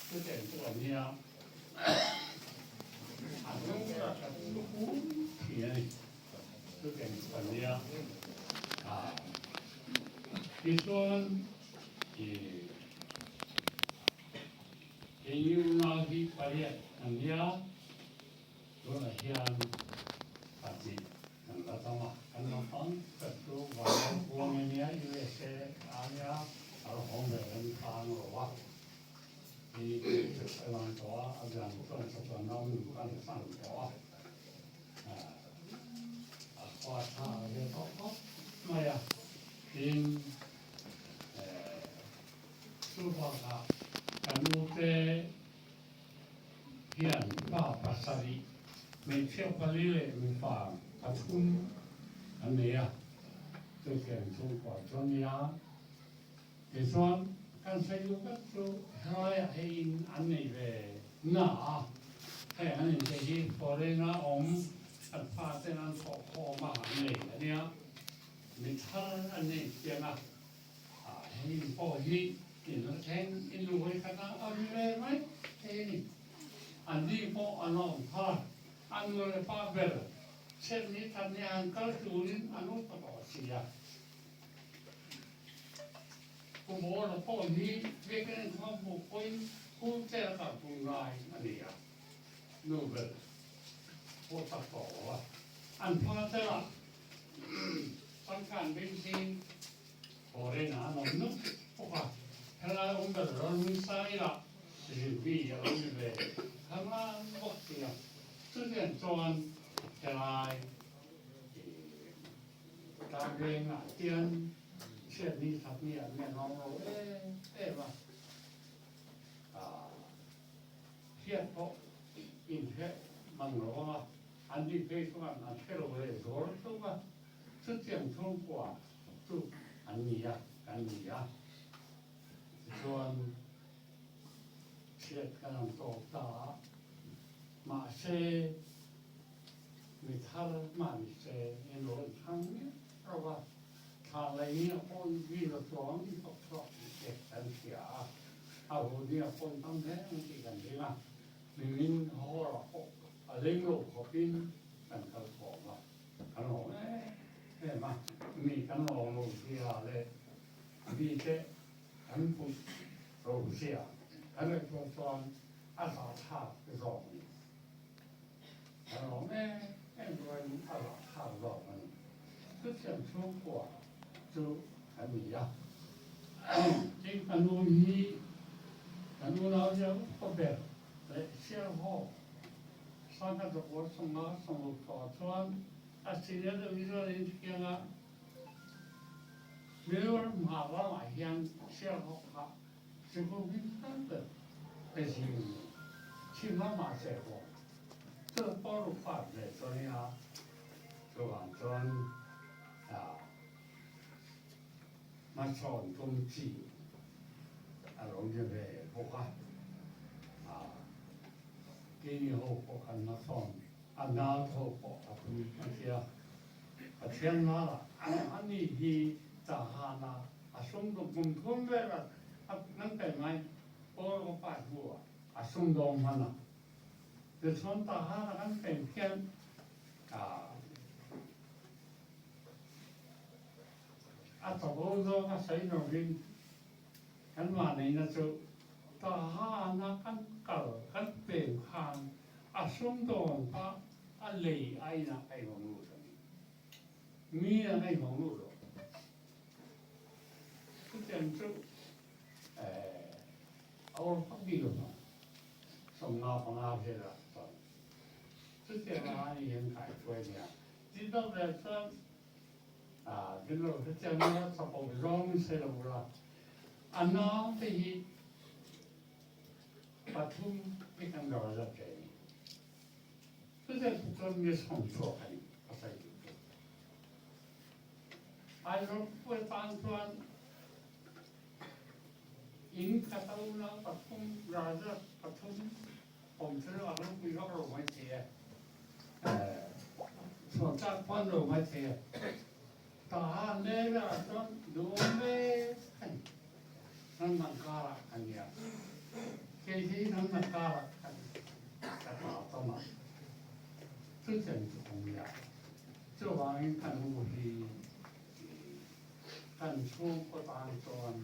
Chutiang chu a nia, a hnung a that luhum thin a ni. Chutiang chu a nia, tichuan ih unau hi pariat an nia, tunah hian pahnih kan la tam a, kan naupang khat chu Vanlalpuang a nia, USA a nia, a lo hawng ve reng kha an lo a. Hi a lang tawh a, a lian chuan chatuan nau nun khan a sang tawh a, a khua tha ve tawh khawp mai a, tin chu bakah ka nute hian pa pasarih hmeichhia pali leh mipa pathum an nei a, chutiang chhungkua chu a nia. Tichuan, kan sawi duh vek chu helaiah hei in an nei ve na a, hei an in te hi foreign-a awm an faten an thawh khawm a an nei a nia, mi thar an nei chiang a, hei in pawh hi in la thleng in lu hawi khat a, a ri ve mai thei a ni. An ni pawh an awm thar a, an nu leh pa ber chhiatni thatni han kal turin an upa tawh si a. Pu Bawla pawh hi biakinn in thawm hmuh pawhin wheelchair a kalpui ngai a ni a, nu ber pawh tak tawh lo a, an father ah changkan bengchhing foreign ah an awm nuk bawk a, helai awm ber rawn sai lah zirmi a lo ni ve khanglan bawk si a, chutiang chuan helai Tlangvengah hian chhiatni thatni an ngen awm lo em em a, hriat pawh inhreh mang lo ang a, an ni phei chuan an hre lo leh zual hlauh a, chutiang chhungkua chu an ni a, kan ni a. Tichuan chhiat kan ang tawk ta a, mahse, Mi thar mah ni se in rawn thlang miah lo a, thla lei nia pawn mi la chuang in thawk chhuak tih te kan hria a, a hu nia pawn tam hle ang tih kan ring a, nimin hall ah pawh a ling lo khawpin kan kal khawm a, kan lawm em em a, mi kan lawm lo zia leh mi te kan puih lo zia kan ngaihtuah chuan a zahthlak zawk a ni. Kan lawm em em rualin a zahthlak zawk a ni. Chutiang chhungkua chu kan ni a. Tin, ka nu hi ka nunau zia upa ber leh Sialhawk Sangha Zakua Sangha Sanglu tawh chuan a senior deuh hi chuan in thiang a, Mizoram hma ramah hian Sialhawk kha Sikul hming thar ber te zing chhim lamah Serhawk chu Pawl upat ve chu a nia, chuvang chuan hmasawn tum chi a lo ni ve bawk a, keini ho pawh kan hmasawn a nau tho pawh a tum a tia, Pathian hnarah ani hi Chahana A sumdawng kum thum vel a nan pe ngai Paul ka pa hnu ah a sumdawng hman a. Tichuan Tahan a kan peng khian a chapo zawng a sawi lovin kan mahneihna chu Tahan a kan kal kan peng khan a sumdawng kha a lei a inah ka inhawng lut a ni. Mi a ngaihawng lut lo. Chutiang chu a awr vak bik lo vang, 55 velah chuan chutiang a ani hian kaihruai nia. Ti deuh leh chuan min lo hrechiang ula chapo zawng in sawi lo ula, a nau te hi pathum hi kan dawr zat ve a ni. Chutiang chuan mi sawm chhuak a ni ka sawi duh chu. Aizawl khua tan chuan in khat a unau pathum, Raja pathum awm chu a ropui vak lo mai thei e. Chhuah tlak pawh an lo mai thei e. Tahan vel ah chuan duhawm ve a ni. Hnamdang karah kan ni a. Kei hi nangmah karah khan ka tla tam a, chutiang chu awm nia. Chuvangin kan u hi kan chhungkaw tan chuan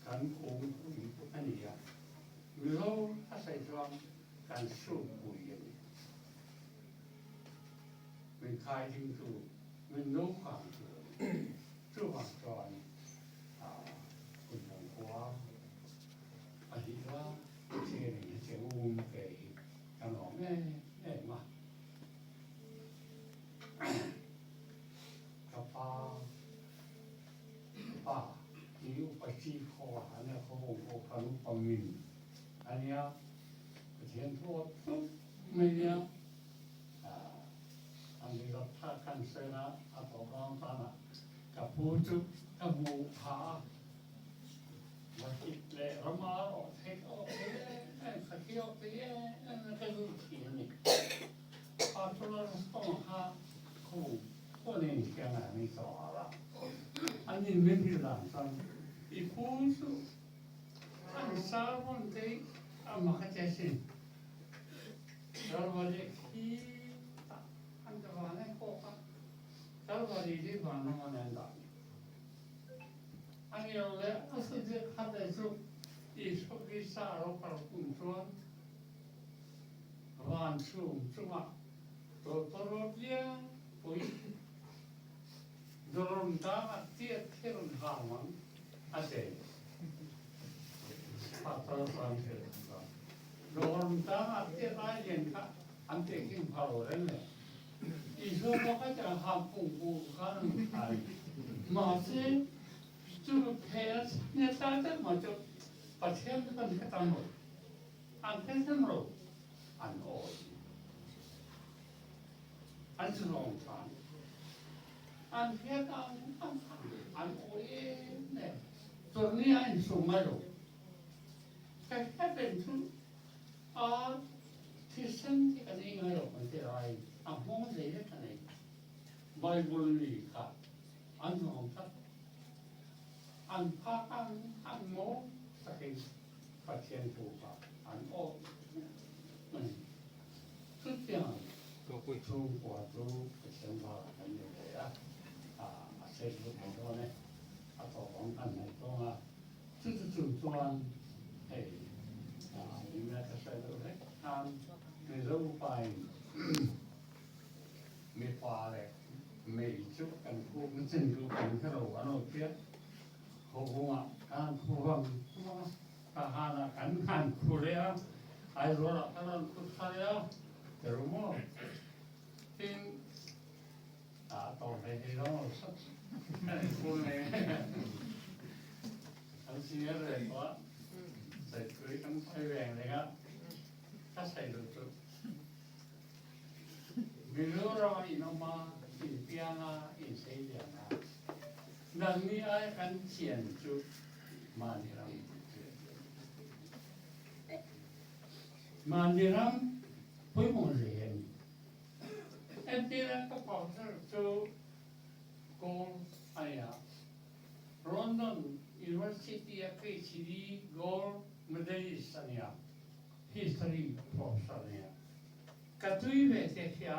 kan kungpui a ni a, Mizo a sawi chuan kan sukpui a ni. Min khai dingtu, min naupangtu a ni. Chuvang chuan Kunlung khua a hih a, Pathianin hetiang um ve hi ka lawm em em a. Ka pa pa hi upa chi khaw a nia, khaw bawng pawh khan upa min a nia, Pathian thu a tlup mai nia. An ni rat thlak kan sawi a, a tawp ram tan ah ka pu chu ka hmu pha a, va hit leh ram a rawh thei awk thei em em, kha khi awk thei em em a ka duh thin a ni. Pa chu la tawng kha khu pawh nen hian a ni tawh a, an in min hrilh dan chuan i pu chu an sermon te a mak a che sin. Kalvari khi tah an ti van e kawk a, Kalvari hi vanram a nen dah ni. A nio le a subject khat e chu Isua Krista a ro kal kum chuan van chhum chungah tawlhpawlh lian pui dawrun tangah tiat thil an hang ang a ti. Pastor chuan thil an zawt. Dawrun tangah tiat ai lian kha an tehkhin pha lo reng le. Isua pawh kha tiang hang pungpu kha an thai. Mahse chu phel ne ta tak ma chu Pathian chu kan hre tam lo. An hre hrim lo. An awi. An zawng than. An hriat ang ang kha an awi em em. Chawlhni a insum ngai lo. Ka hriat reng chu a thisen hi kan ei ngai lo kan ti lai a nghawng zei vek a nei. Bible mi kha an zawng tlat. An phak ang ang maw takin Pathian thu kha an awi a ni. Chutiang chhungkua chu Pathian zarah kan ni ve a, a sei lut mai dawn e, a tawp ang kan hnaih tawng a, chuti chung chuan hei eng nge ka sawi deuh hlek khan Mizo upain mipa leh mei chu kan khuk chin chu kan hre lo an lo tia, khawhungah kan khu vang vang a. Ka hanah kan han khu leh a, Aizawlah kan rawn khu thla leh a, ti ru maw? Tin, a tawr hlei hlei lo sat khu nei kan senior ve tawh a, Saipui kan pai veng reng a, ka sawi duh chu Mizoram in awm a, in piang a, in sei lian a, nangni ai kan chian chu Mahni ram Mahni ram pawimawh hle a ni. Entira ka pastor chu Kawl a ni a, London University a PhD Gold Medalist a ni a, History professor a ni a. Ka tui ve te hria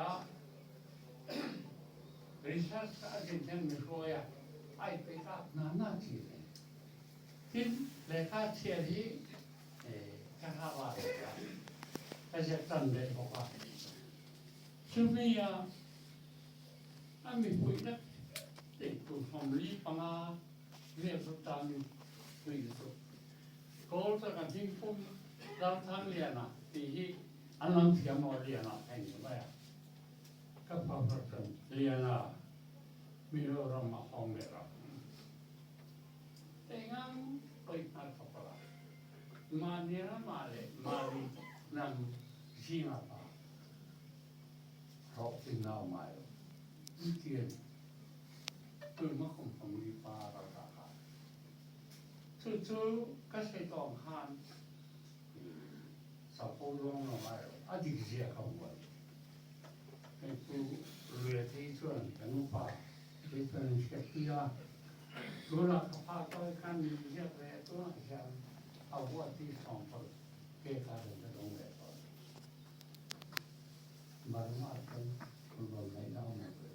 research a zin hian mi hruai a, ai pe tak na na chi a ni. Tin, lehkha chhiar hi ka hla va leh a, ka ziak tan leh bawk a. Chumi a a mipuina tih tur 45 vel chu tanin tui lutuk. Kawl chuan a hmingpum Lalthangliana tih hi an lam thiam lo Liana a ni mai a. Ka phahvar chuan Liana Mizoram a hawng leh ram. Engang pawi hma thawk la, mahni ramah leh mahni hnam zingah pa hlawhtling nau ngai lo. Intian tun a kum 40 pa ral ta kha. Chu chu ka sawi tawh ang khan Sapho zawng lo ngai lo, a dik zia ka hmu a ni. Hei chu Ruiathei chuan kan upa kei chuan an hriatpui a, tunah ka pa tawi khan min ziak ve a, tunah hian. a vote 20 pek a rawn ka dawng ve tawn. Burma chuan football ngaihna awm lo ve.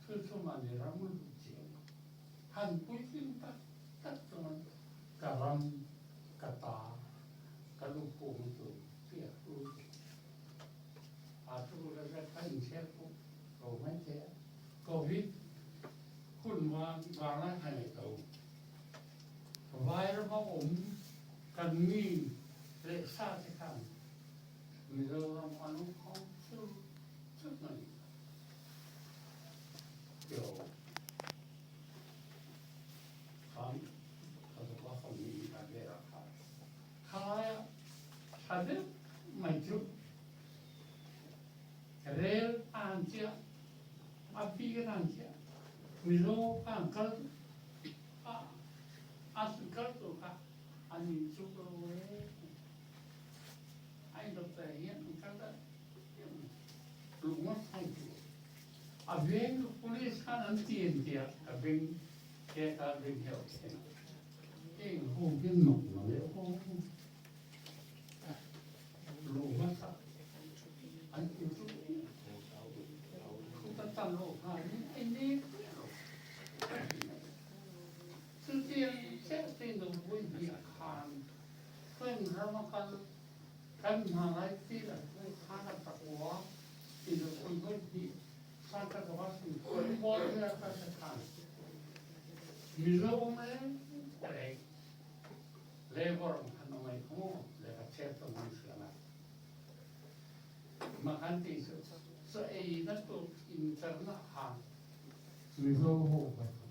Chu chu mahni ram a lut chiang a, han puitling tak tak chuan ka ram, ka ta, ka lukhum chu piak tu a chu la zet kha inchhel pawh lo mai thei a. Covid hun vanglai kha nei to. Vairama awm kan mi leh sa te khan Mizoram an awm khawm chur chur mai tio khan ka zuk a fang hi ka velah khan khalaia tha deuh mai chu rel an chiah a bik an chiah Mizo an kal a a kal tur kha an inchuk lo e. A indawt leh hian an kal daih luh ngawt thung chu. A veng chu police khan an ti an tia ka beng he ka beng heuh thin a. Eng ho hian mak mang e aw. Luh hmasa an inchuk thu ka tan lo khan in ei nek lo. Chutiang chiah chuan lo vui hmiah khan Feng rama kal kan hna lai ti la chu khan a takua ti lo pui vawi hnih Santa Rosa football vel ka hre khan Mizo awm reng reng Labour ang khan awm ai kha maw lehkha chhiat chu an hria la mah kan tih chu chaw ei na tur incherna khan Mizo ho kha chu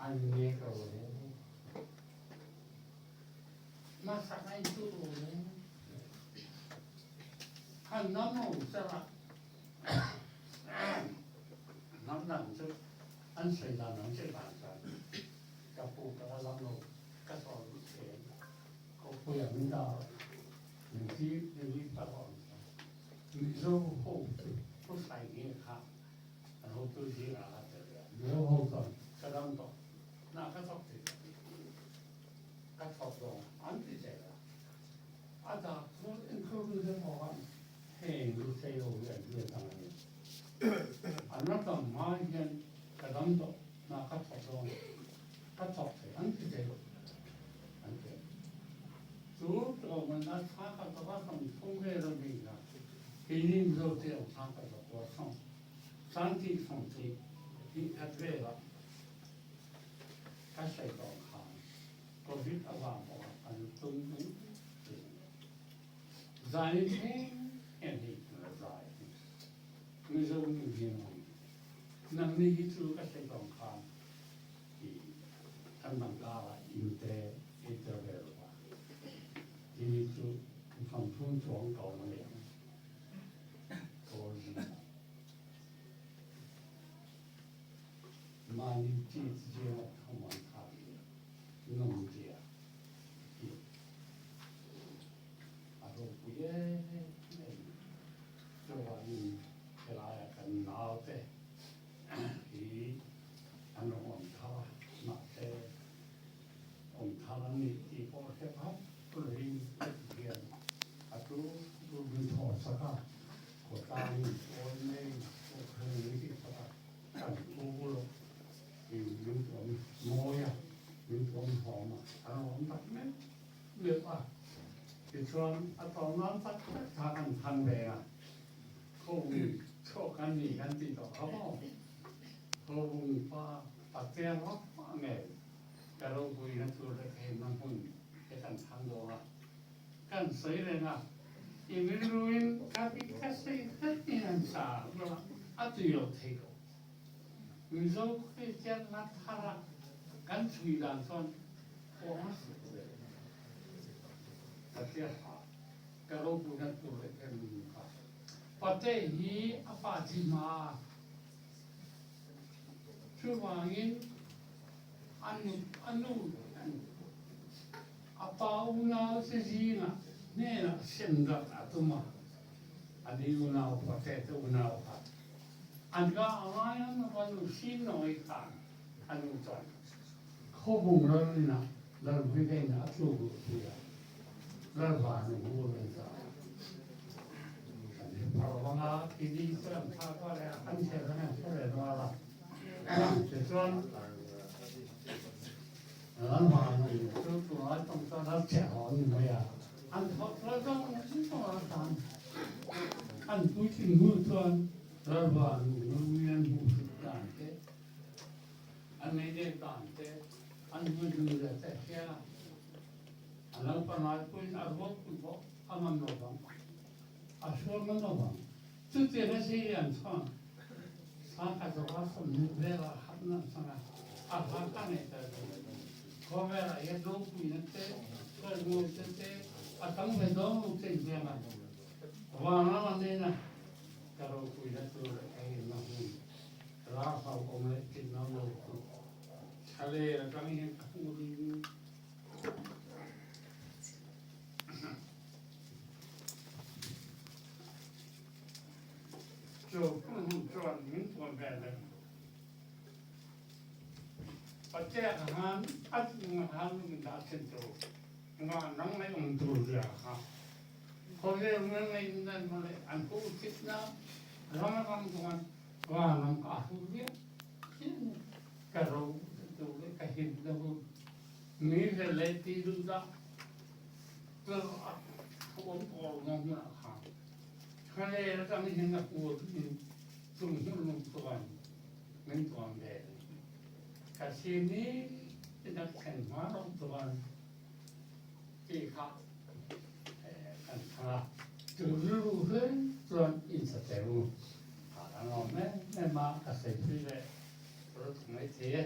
an nek lo hle. Hmasak a in tuh lo le. Khan nam a um serah hnam dang cu an soi dan an si dan caan ka pu ka la lam lo ka sawl dih te ko puia min dah min ti min ti tak on Mizo ho cu pu sai nge kha an hotu zing ah ka tel ve. Mizo ho chuan ka dam tawh na ka thawk thei tawh ka thawk zawng an ti zel a. A dak chu inkhawm te pawh khan heng Lusei ho hi an hriat ang a ni. An la tam hma hian ka dam tawh na ka thawk zawng ka thawk thei an ti zel an ti. Chu tlawmngaihna thla ka thawk a 30 vel a ni a, keini Mizo te ang thla ka thawk a sawm Santi 40 hnih khat velah ka sawi tawh khan Covid avang pawha kan tum tum thin. Zai thleng hian hei kan la zai hi Mizo nu hian a awm. Nangni hi chu ka sawi tawh khan i kan dang karah inte i tel ve lo va, tini chu 30 chuang ka awm a ni ang. Kawl zingah. Mahni chi zinga thlamuan thlak leh nawmzia hi a ropui em em a. Chuvangin helaia kan naute hi an rawn awm thar a, mahse awm thar an nih tih pawh hre phawt lovin heti hian a tu min thawh sak a, khawtlangin pawn mai pawh khan min tih sak a. Kan pu in min tuam mawi a, min tuam hlawm a, a lawm tak meuh meuh a. Tichuan a tawng nan tak tak kha kan than ve a, Khawvung chhuak kan ni kan tih tawh kha maw? Khawvung pa patea rawk pah ngei ka ropuina tur leh ka himna hmun te kan thlang dawn a, kan sawi reng a, i rilruin ka bik ka sawi hret in an sa a, a tui lo thei lo. Mizo Kristian hla thara kan chhui dan chuan kawng a suk ve. Pathian hla ka ropuina tur leh ka rilru kha. Pate hi a pa thi hma. Chuvangin a nu a nu a pa unau te zingah hnenah sem darh a tum a, a ni unau pate te unau kha an ka a ngai a, a nu Sinawi khan a nu chuan. Khawbung ral inah Lalhmuivein a tluk luhpui a, Lalvanu hu a rawn zah a. Kan hre phar vang a, tili te an thlak a leh an hre reng an hre ve rual a. Tichuan, Lalvanu chu tunlai tawng chuan Lalchehhaw a ni mai a, an thawk ral zawng zawng a tan an puitling hnu chuan Lalvanu hu an hmuhsit dan te, An ngei dan te, an hmuihnu le te hria a naupan ai pawhin a rualpui pawh a ngam lo vang, a hrual ngam lo vang. Chutiang a Syrian chuan sangkhat 20 velah hatna an chang a, a hla kha nei tel lo. Khawvelah hian ropuina te, chawimawi te a tam ve dawn lo che inziak a, vanram a nena ka ropuina tur leh ka himna hmun Ralhau awm leh tin lo lo chu thlaler atang hian ka hmu ring. Chu hun hun chuan min tuam ve leh. Patea ka han a chung han min dah thin tu nga nang mai awm tur zia kha. Khawvel ngang ngei nan mawle an hu chit na ram ram chuan Vanram ka hlu viau sin ka ro tu le ka him na hu mi ve le ti duh dah ka om ko ngo hmun ah khan thale tang hin na pu in chung hun lung tuan min tuan ve ka si ni na khen hma ro tuan ti kha kan tha chu rilru hle chuan in sa teu a lo em em a ka sawi pui leh rawt mai thei e.